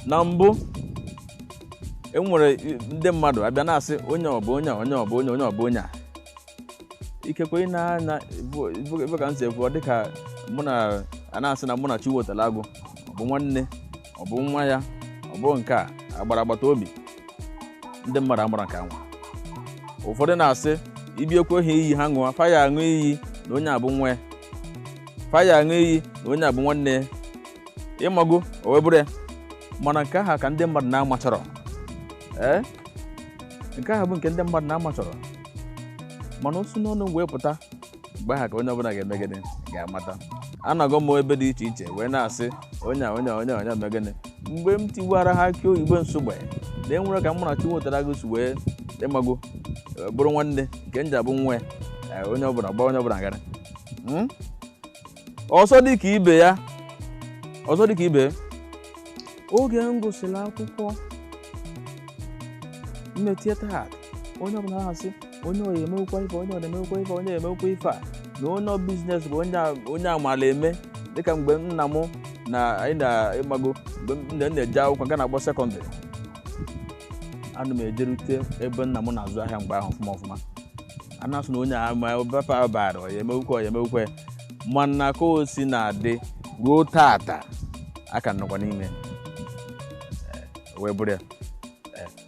Na mbụ enwere ndị mmadụ abịa na-asị onye ọ bụ onye a, onye ọ bụ onye, onye ọ bụ onye a. Ikekwe ị na-anya ife ka m si ekwu, ọ dịka mụ na a na-asị na mụ na Chiwetalu Agụ ọ bụ nwanne, ọ bụ nwa ya, ọ bụ nke a agbara agbata obi. Ndị mmadụ amara nke anwa. Ụfọdụ na-asị ibiekwe ha iyi ha ṅụọ, fa ya aṅụ iyi na onye a bụ nwa ya, fa ya aṅụ iyi na onye a bụ nwanne ya. Ịmago o wee bụrụ ya. Mana nke ahụ ka ndị mmadụ na-amachọrọ. Ee, nke ahụ bụ nke ndị mmadụ na-amachọrọ. Mana osu n'ọnụ wee pụta mgbe ahụ ka onye ọbụla ga-eme gịnị, ga-amata. Anọgo m ebe dị iche iche wee na-asị onye a, onye a, onye a, onye a mee gịnị. Mgbe m tiwara ha akị oyibo nsogbe na enwere ka mụ na Chiwetalu Agụ si wee ịmago bụrụ nwanne nke m ji abụ nwa ya, onye ọbụla gba onye ọbụla gara. Ọzọ dị ka ibe ya, ọzọ dị ka ibe, oge m gụsịrị akwụkwọ mme theatre art, onye ọbụla na-asị onye ọ emewekwa ife, onye ọ na-emewekwa ife, onye emewekwa ife a, na onye business bụ onye amala eme. Dịka mgbe nna m na anyị na-ịmago, mgbe m na-eje akwụkwọ nke na-akpọ secondary, ana m ejerute ebe nna m na-azụ ahịa mgbe ahụ ọfụma ọfụma. A na-asị na onye ama papa bara ya emewekwa, ya emewekwa ya. Mana ka o si na-adị ruo tata aka nọkwa n'ime wee bụrụ ya.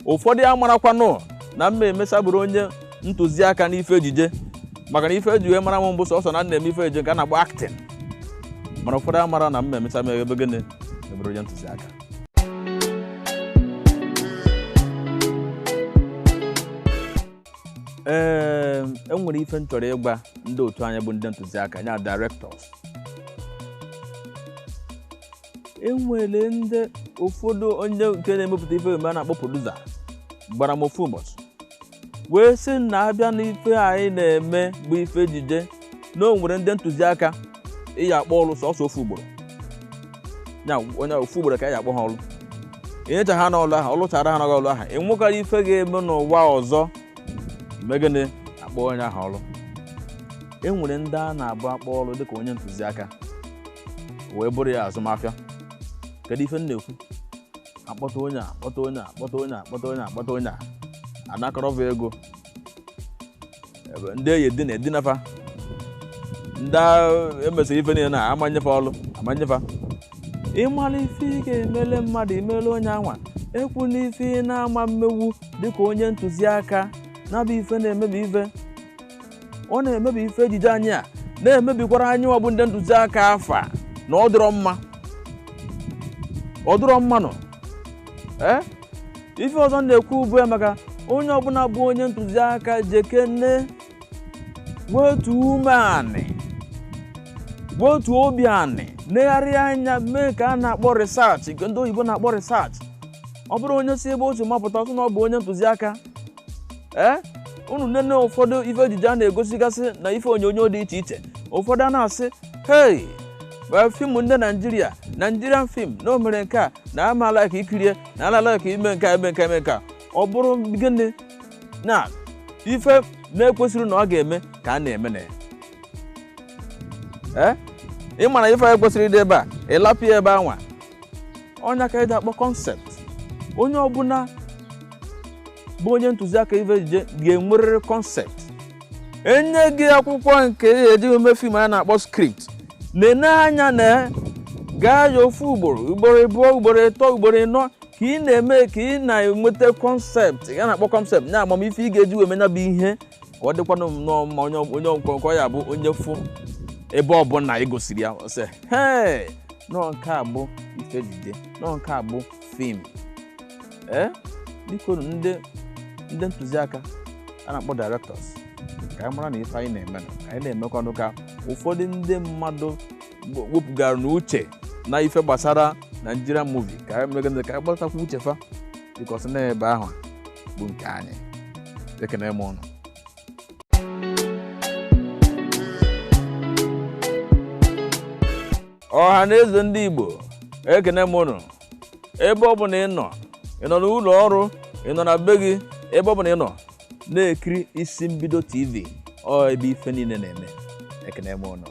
Ụfọdụ amarakwanụ na mma emesa bụrụ onye ntụziaka n'ife ejije, maka na ife eji wee mara m mbụ sọsọ na nna eme ife ejije nke a na-akpọ acting. Mana ụfọdụ amara na mma emesa m ebe gịnị ebụrụ onye ntụziaka. Ee, enwere ife m chọrọ ịgwa ndị otu anyị bụ ndị ntụziaka, ya directors. Enwere ndị ụfọdụ onye nke na-emepụta ife eme a na-akpọ producer gbara m ofu ụbọchị wee sị na abịa n'ife anyị na-eme bụ ife ejije, na o nwere ndị ntụziaka ị ya akpọ ọrụ sọsọ ofu ugboro. Ya onye ofu ugboro ka ị ya akpọ ha ọrụ, enyecha ha n'ọrụ ahụ, ọlụchara ha n'ọrụ ahụ, enwekwara ife ga-eme n'ụwa ọzọ ime gịnị, akpọ onye ahụ ọrụ. E nwere ndị a na-abụ akpọ ọrụ dịka onye ntụziaka wee bụrụ ya azụmahịa. Kedu ife m na-ekwu? Akpọta onye a, akpọta onye a, akpọta onye a, akpọta onye a, akpọta onye a, anakọrọva ego. Ebe ndị eyi edina edinafa, ndị emesịrị ife niile na amanyefa ọrụ, amanyefa. Ịmara ife ị ga-emele mmadụ, imele onye anwa. Ekwu n'ife ị na-ama mmewu dịka onye ntụziaka na-abụ ife na-emebi ife. Ọ na-emebi ife ejije anyị a, na-emebikwara anyị ọ bụ ndị ntụziaka afa na ọ dịrọ mma. Ọ dịrọ mma nọ. Ife ọzọ na-ekwu bụ ya maka onye ọbụla bụ onye ntụziaka jekene wetu ume anị, wetu obi anị, negharịa anya mee ka a na-akpọ research, nke ndị oyibo na-akpọ research. Ọ bụrụ onye si ebe otu mapụta ọsọ na ọ bụ onye ntụziaka. Unu nene ụfọdụ ife ejije a na-egosigasị na ife onyonyo dị iche iche, ụfọdụ a na-asị hei, fim ndị Naijiria, Nigerian film na o mere nke a, na amaala ka ikirie, na alala ka ime nke a, eme nke a, eme nke a. Ọ bụrụ gịnị na ife na-ekwesịrị na ọ ga-eme ka a na-eme na ya. Ị mara ife ekwesịrị ịdị ebe a, ị lapụ ya ebe anwa. Ọnya ka eji akpọ concept. Onye ọbụla bụ onye ntụziaka ife ejije ga-enwerịrị concept. Enye gị akwụkwọ nke eji eme fim a na-akpọ script, nene anya na gaa ya ofu ugboro, ugboro ịbụọ, ugboro ịtọ, ugboro ịnọ, ka ị na-eme ka ị na-enweta concept ya na-akpọ concept, na amamife ị ga-eji wee menya bụ ihe ka ọ dịkwanụ nnọọ mma. Onye onye nkọ ya bụ onye fụ ebe ọbụla ị gosiri ya, ọ sị hei, nọọ nke a bụ ife ejije, nọọ nke a bụ fim. Biko ndị ntụziaka a na-akpọ directors, ka anyị mara na ife anyị na-eme nọ, ka anyị na-emekwanụ ka ụfọdụ ndị mmadụ wepụgara n'uche na ife gbasara Nigerian movie, ka anyị megide ka anyị gbatakwa uche fa, because na ebe ahụ bụ nke anyị. Ekene m ụnụ. Ọha na eze ndị Igbo, ekene m ụnụ. Ebe ọ bụla ị nọ, ị nọ n'ụlọ ọrụ, ị nọ na be gị, ebe ọ bụla ị nọ na-ekiri Isi Mbido TV, ọ ebe ife niile na-eme. Ekene m ụnụ.